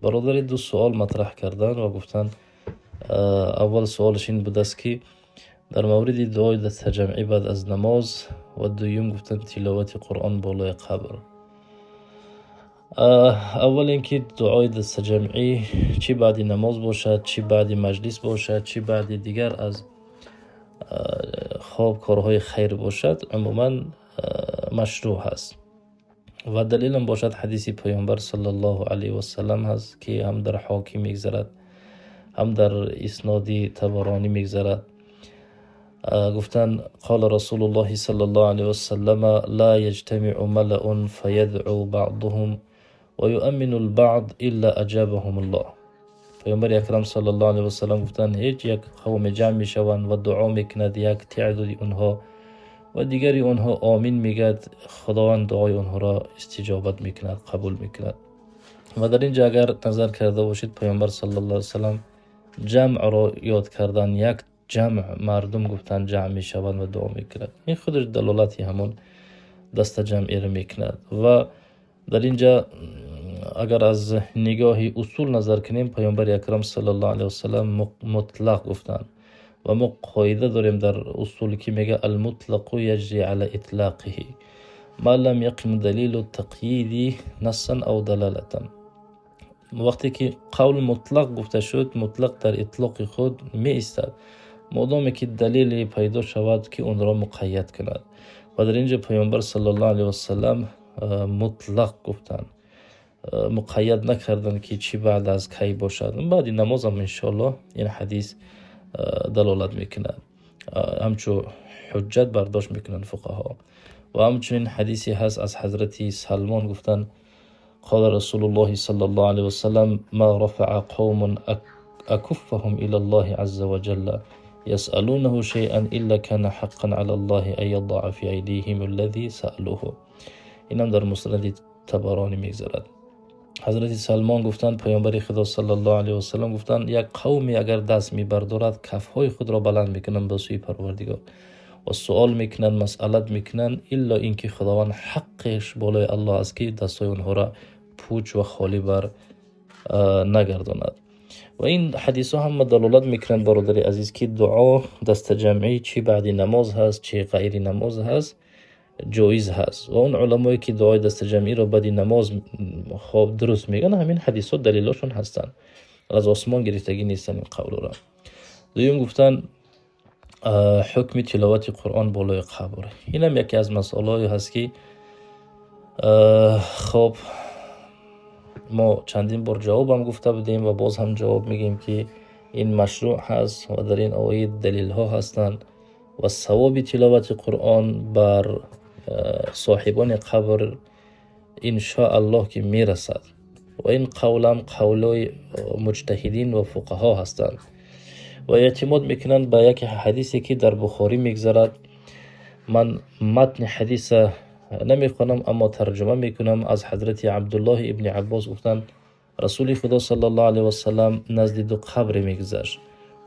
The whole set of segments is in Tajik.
Бародари ду суол матраҳ карданд ва гуфтанд, аввал суолаш ин будааст, ки дар мавриди дуои дастаҷамъӣ баъд аз намоз, ва дуюм гуфтанд, тиловати Қуръон болои қабр. Аввал ин ки дуои дастаҷамъӣ чӣ баъди намоз бошад, чӣ баъди маҷлис бошад, чӣ баъди дигар аз хоб корҳои хайр бошад, умуман машрӯъ ҳаст. Ва далелам бошад, ҳадиси Паёмбар саллаллоҳу алайҳи васаллам ҳаст, ки ҳам дар Ҳоким мегзарад, ҳам дар Исноди Табаронӣ мегзарад. Гуфтанд: қола Расулуллоҳи саллаллоҳу алайҳи васаллама: ла яҷтамиъу малаун фаядъу баъдуҳум ва юаммину лбаъд илла аҷабаҳумуллоҳ. Паёмбари акрам саллаллоҳу алайҳи васаллам гуфтанд, ҳеҷ як қавме ҷамъ мешаванд ва дуо мекунад як теъдоди онҳо ва дигари онҳо омин мегӯяд, Худованд дуои онҳоро истиҷобат мекунад, қабул мекунад. Ва дар ин ҷо агар назар карда бошед, Паёмбар саллаллоҳу алайҳи васаллам ҷамъро ёд кардан, як ҷамъ мардум гуфтанд ҷамъ мешаванд ва дуо мекунад. Ин худаш далолати ҳамон дастаҷамъиро мекунад. Ва дар ин ҷо агар аз нигоҳи усул назар кунем, Паёмбари акрам саллаллоҳу алайҳи васаллам мутлақ гуфтанд ва мо қоида дорем дар усул, ки мега: алмутлақу яҷри ала итлақиҳи ма лам яқим далилу тақйиди нассан ав далалатан. Вақте ки қавл мутлақ гуфта шуд, мутлақ дар итлоқи худ меистад, модоме ки далеле пайдо шавад, ки онро муқайяд кунад. Ва дар ин ҷо Паёмбар саллаллоҳу алайҳи васаллам мутлақ гуфтанд, муқайяд накарданд, ки чӣ баъд аз кай бошад. Баъди намозам иншоаллоҳ ин ҳадис далолат мекунад, ҳамчун ҳуҷҷат бардошт мекунанд фуқаҳо. Ва ҳамчунин ҳадисе ҳаст аз ҳазрати Салмон, гуфтанд: қола Расулуллоҳи саллаллоҳу алайҳи васаллам: ма рафаа қавмун акуффаҳум илаллоҳи азза ва ҷалла ясъалунаҳу шайъан илла кана ҳаққан алаллоҳи ан ядаъа фи айдиҳим аллази саалуҳу. Инам дар Муснади Табаронӣ мегзарад. Ҳазрати Салмон гуфтанд, Паёмбари Худо саллаллоҳу алайҳи васаллам гуфтанд, як қавме агар даст мебардорад, кафҳои худро баланд мекунанд ба сӯи Парвардигор ва суол мекунанд, масъалат мекунанд, илло ин ки Худованд ҳаққеш болои Аллоҳ аст, ки дастҳои онҳоро пуч ва холӣ бар нагардонад. Ва ин ҳадисҳо ҳама далолат мекунанд, бародари азиз, ки дуо дастаҷамъӣ чӣ баъди намоз ҳаст, чӣ ғайри намоз ҳаст, ҷоиз ҳаст. Ва он уламое, ки дуои дастаҷамъиро баъди намоз хоб дуруст мегӯянд, ҳамин ҳадисҳо далелошон ҳастанд, аз осмон гирифтагӣ нестанд ин қавлро. Дуюм гуфтанд, ҳукми тиловати Қуръон болои қабр. Инам яке аз масъалаҳое ҳаст, ки хоб мо чандин бор ҷавобам гуфта будем ва боз ҳам ҷавоб мегӯем, ки ин машрӯъ ҳаст ва дар ин оид далелҳо ҳастанд ва савоби тиловати Қуръон бар соҳибони қабр иншоаллоҳ ки мерасад. Ва ин қавлам қавлои муҷтаҳидин ва фуқаҳо ҳастанд ва эътимод мекунанд ба яке ҳадисе, ки дар Бухорӣ мегзарад. Ман матни ҳадиса намехонам, аммо тарҷума мекунам. Аз ҳазрати Абдуллоҳи ибни Аббос гуфтанд, Расули Худо саллаллоҳу алайҳи васаллам назди ду қабре мегузашт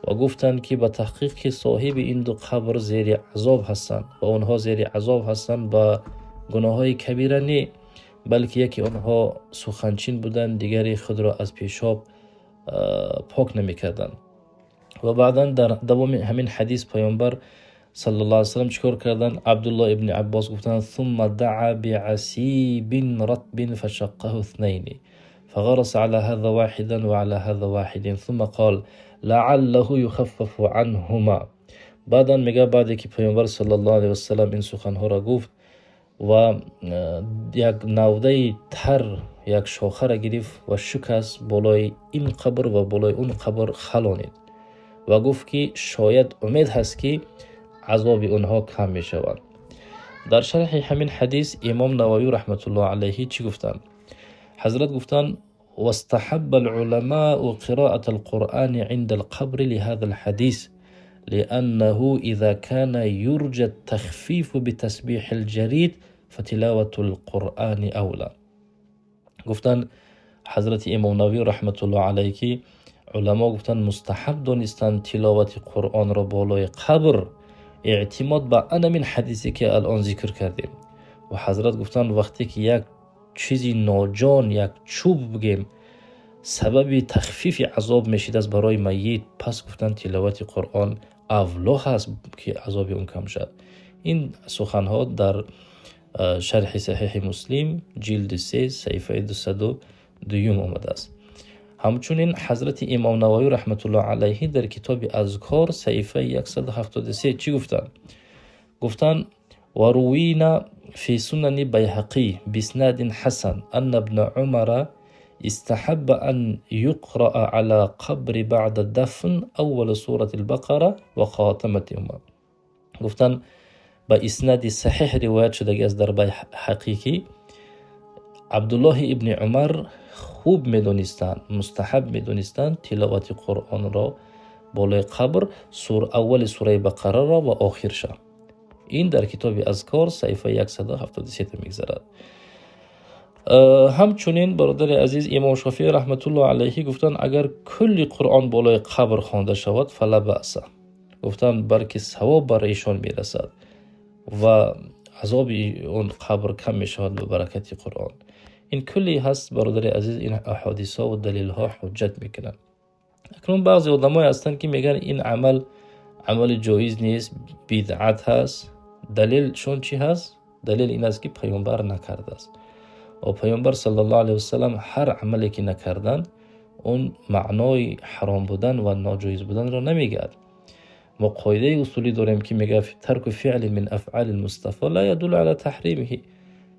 ва гуфтанд, ки ба таҳқиқ ки соҳиби ин ду қабр зери азоб ҳастанд ва онҳо зери азоб ҳастанд ба гуноҳҳои кабира не, балки яке онҳо суханчин буданд, дигаре худро аз пешоб пок намекарданд. Ва баъдан дар давоми ҳамин ҳадис Паёмбар саллаллоҳу алайҳи васаллам чӣ кор карданд? Абдуллоҳ ибни Аббос гуфтанд: сумма даъа биасибин ратбин фашаққаҳу итhnайни фағараса ала ҳаза воҳидан ва ала ҳаза воҳидин сумма қол лааллаҳу юхаффафу анҳума. Баъдан мега, баъде ки Паёмбар саллаллоҳу алайҳи васаллам ин суханҳоро гуфт ва як навдаи тар, як шохаро гирифт ва шикаст, болои ин қабр ва болои он қабр халонид ва гуфт, ки шояд умед ҳаст, ки азоби онҳо кам мешавад. Дар шарҳи ҳамин ҳадис Имом Нававӣ раҳматуллоҳ алайҳи чӣ гуфтанд? Ҳазрат гуфтанд: واستحب العلماء قراءة القرآن عند القبر لهذا الحديث، لأنه إذا كان يرجى التخفيف بتسبيح الجريد فتلاوة القرآن أولى. گفتن حضرت امام نووی رحمت الله علیه ки уламо гуфтанд, мустаҳаб донистанд тиловати Қуръонро болои қабр, эътимод ба анамин ҳадисе, ки алон зикр кардем. Ва ҳазрат гуфтанд, вақте ки як чизи ноҷон, як чӯб бигем, Сабаби тахфифи азоб мешидааст барои майит, пас гуфтанд, тиловати Қуръон авло ҳаст, ки азоби он кам шавад. Ин суханҳо дар Шарҳи Саҳеҳи Муслим, ҷилди 3, саҳифаи 202 омадааст. Ҳамчунин ҳазрати Имом Нававӣ раҳматуллоҳ алайҳи дар китоби Азкор, саҳифаи 173 чӣ гуфтанд? Гуфтанд: وروينا في سنن البيهقي بإسناد حسن أن ابن عمر استحب أن يقرأ على قبر بعد الدفن أول سورة البقرة وخاتمتهما. Гуфтанд, ба иснади саҳеҳ ривоят шудагӣ аст дар Байҳақӣ, ки Абдуллоҳи ибни Умар хуб медонистанд, мустаҳаб медонистанд тиловати Қуръонро болои қабр, аввали сураи Бақараро ва охирша. Ин дар китоби Азкор, саҳифаи 173 мегзарад. Ҳамчунин, бародари азиз, Имом Шофиӣ раҳматуллоҳ алайҳи гуфтанд, агар кулли Қуръон болои қабр хонда шавад, فلا بأس, гуфтанд, балки савоб бар эшон мерасад ва азоби он қабр кам мешавад ба баракати Қуръон. Ин кулли ҳаст, бародари азиз, ин аҳодисҳо ва далелҳо ҳуҷҷат мекунанд. Акнун баъзе одамое ҳастанд, ки мегӯянд, ин амал амали ҷоиз нест, бидъат ҳаст. Далелшон чӣ ҳаст? Далел ин аст, ки Паёмбар накардааст. Ва Паёмбар саллаллоҳу алайҳи васалам ҳар амале ки накарданд, он маънои ҳаром будан ва ноҷоиз буданро намегӯяд. Мо қоидаи усулӣ дорем, ки мегӯяд: ترك فعل من أفعال المصطفى لا يدل على تحريمه.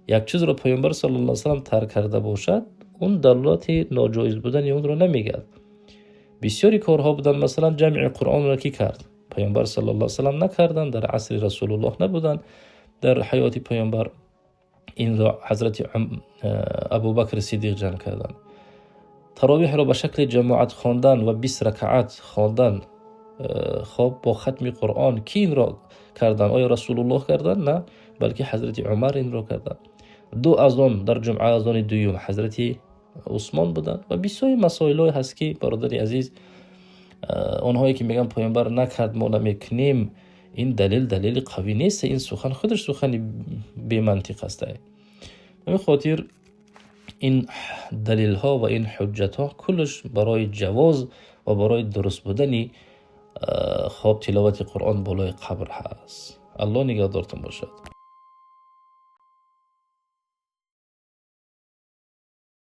Як чизро Паёмбар саллаллоҳу алайҳи васалам тарк карда бошад, он далолати ноҷоиз будани онро намегӯяд. Бисёри корҳо буданд, масалан, ҷамъи Қуръонро кӣ кард? Паёмбар саллаллоҳу алайҳи васалам накарданд, дар асри Расулуллоҳ набуданд. Дар ҳаёти Паёмбар инро ҳазрати Абубакр Сидиқ ҷамъ карданд. Таровиҳро ба шакли ҷамоат хондан ва 20 ракаат хондан, хоб, бо хатми Қуръон кӣ инро карданд? Оё Расулуллоҳ карданд? На, балки ҳазрати Умар инро карданд. Ду азон дар ҷумъа, азони дуюм ҳазрати Усмон буданд ва бисёри масоилҳое ҳаст, ки, бародари азиз, онҳое ки мегӯянд Паёмбар накард, мо намекунем, ин далел далели қавӣ нест. Ин сухан худаш сухани бемантиқ аст. Ба ҳамин хотир ин далелҳо ва ин ҳуҷҷатҳо куллаш барои ҷавоз ва барои дуруст будани, хоб, тиловати Қуръон болои қабр ҳаст. Аллоҳ нигаҳдортон бошад.